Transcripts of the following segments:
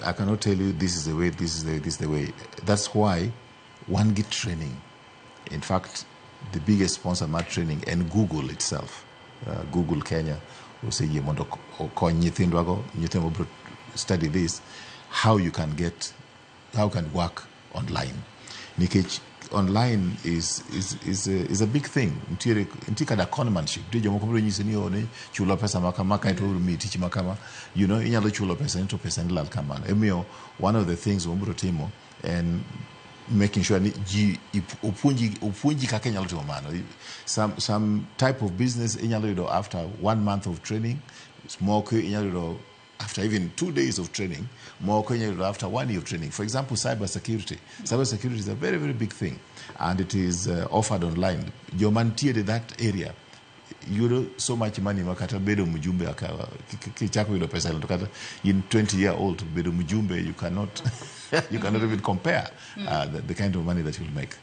I cannot tell you this is the way, this is the way, this is the way. That's why wan gi training. In fact, the biggest sponsor mar training en Google itself. Google Kenya oseyie mondo okony nyithindwago, nyithindo mabiro study this, how you can get, how you can work online. Nikech online is a big thing. Nitiere, nitie kada conmanship. Nitie jomoko biro nyisi ni oh, ni chulo pesa ma kama kaeto wabiro miyi tich ma kama. Inyalo chulo pesa ni to pesa ni lal kamano. Emomiyo one of the things wabiro timo en making sure ni ji opuonji kaka inyalo timo mano. Some type of business inyalo yudo after one month of training, moko inyalo yudo after even 2 days of training, moko inyalo yudo after one year of training. For example, cyber security. Cyber security is a very, very big thing and it is offered online. Joma ntiere that area yudo so much money ma kata bedo mjumbe kichako yudo pesa to kata in 20-year-old bedo mjumbe, you cannot even compare the kind of money that you'll make.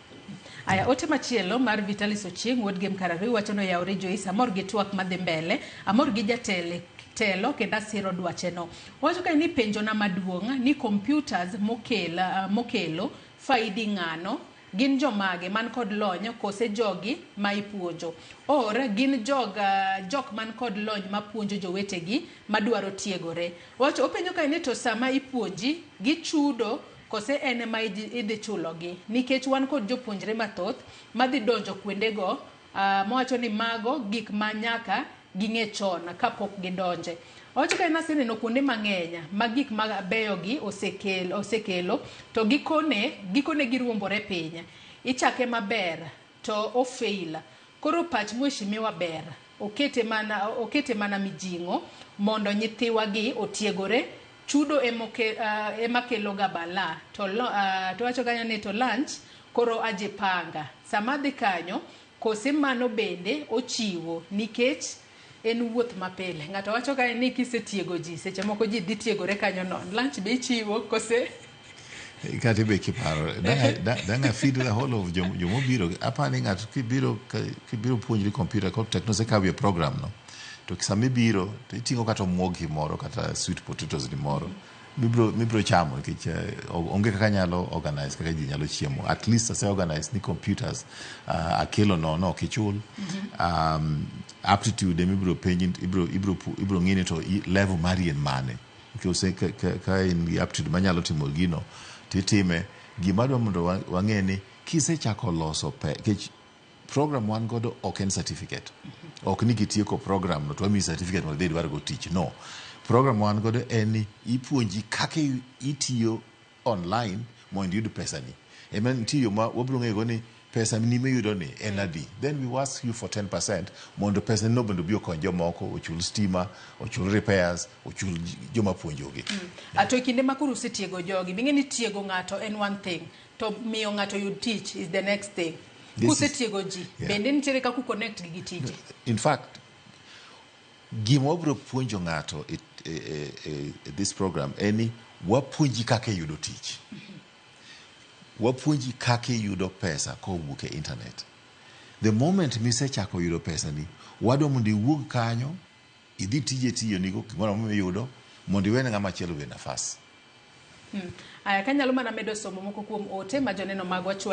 Aya, ote machielo mar Vitalis Ochieng wuod Gem Karariu wacho noyawre Joyce, amor gi twak madhi mbele, amor gi jatelo telo kendo asiro dwache no. Owacho kae ni penjona maduong' ni computers mokelo faidi ng'ano, gin jomage man kod lony kose jogi ma ipuonjo or gin jok man kod lony mapuonjo jowetegi madwaro tiegore. Owacho openjo kae ni to sama ipuonji gichudo kose en ema idhi chulogi, nikech wan kod jopuonjre mathoth madhi donjo kuondego, mowacho ni mago gik ma nyaka ging'e chon kapok gidonje. Owacho ka en aseneno kuonde mang'eny ma gik mabeyogi osekelo to gikone giruombore piny. Ichake maber to ofail. Koro pach mheshimiwa ber okete mana mijing'o mondo nyithiwa gi otiegore. Chudo ema kelo ga bala to wacho kanyo ni to lunch koro ajipanga sama adhi kanyo kose mano bende ochiwo nikech en wuoth mapile. Ng'ato wacho kae ni kisetiego ji, seche moko ji dhi tiegore kanyo no, lunch be ichiwo kose? Kata be kiparo dang' a feed the whole of jomobiro. Apani ng'ato kibiro puonjri computer kod tek nosekawie program no, to sama ibiro to iting'o kata omuog gimoro kata sweet potatoes ni moro mibiro chamo, nikech onge kaka nyalo organize kaka ji nyalo chiemo. At least ase organize ni computers akelo nono, ok ichul. Aptitude ema ibiro penji, ibiro ng'i ni to level mari en mane. Nikech ka in gi aptitude manyalo timo gino titime. Gima adwa mondo wang'e ni kisechako loso nikech program wan godo ok en certificate. Ok ni kitieko program no to wamiyi certificate mondo idhi idwar go tich. No, program wan godo en ni ipuonji kaka itiyo online mondo iyud pesani. Ema nitie yo ma wabiro ng'eyo ni pesa ni miyudo ni en adi, then we ask you for 10% mondo pesa ni no bende obi okony jomoko, ochul stima, ochul repairs, ochul joma puonjogi. To e kinde ma koro usetiego jogi, bing'e ni tiego ng'ato en one thing to miyo ng'ato yud tich is the next thing. Kusetiego ji, bende nitiere kaka u connect gi gi tije? In fact, gima wabiro puonjo ng'ato e this program en ni wapuonji kaka iyudo tich, wapuonji kaka iyudo pesa kowuok e internet. The moment misechako yudo pesa ni, wadwa mondo iwuog kanyo idhi tije tiyo nigo gimoro amora miyudo mondo iwene ng'ama chielo be nafas. Aya, kanyalo mana medo somo moko kuom ote ma joneno magwa chwalo.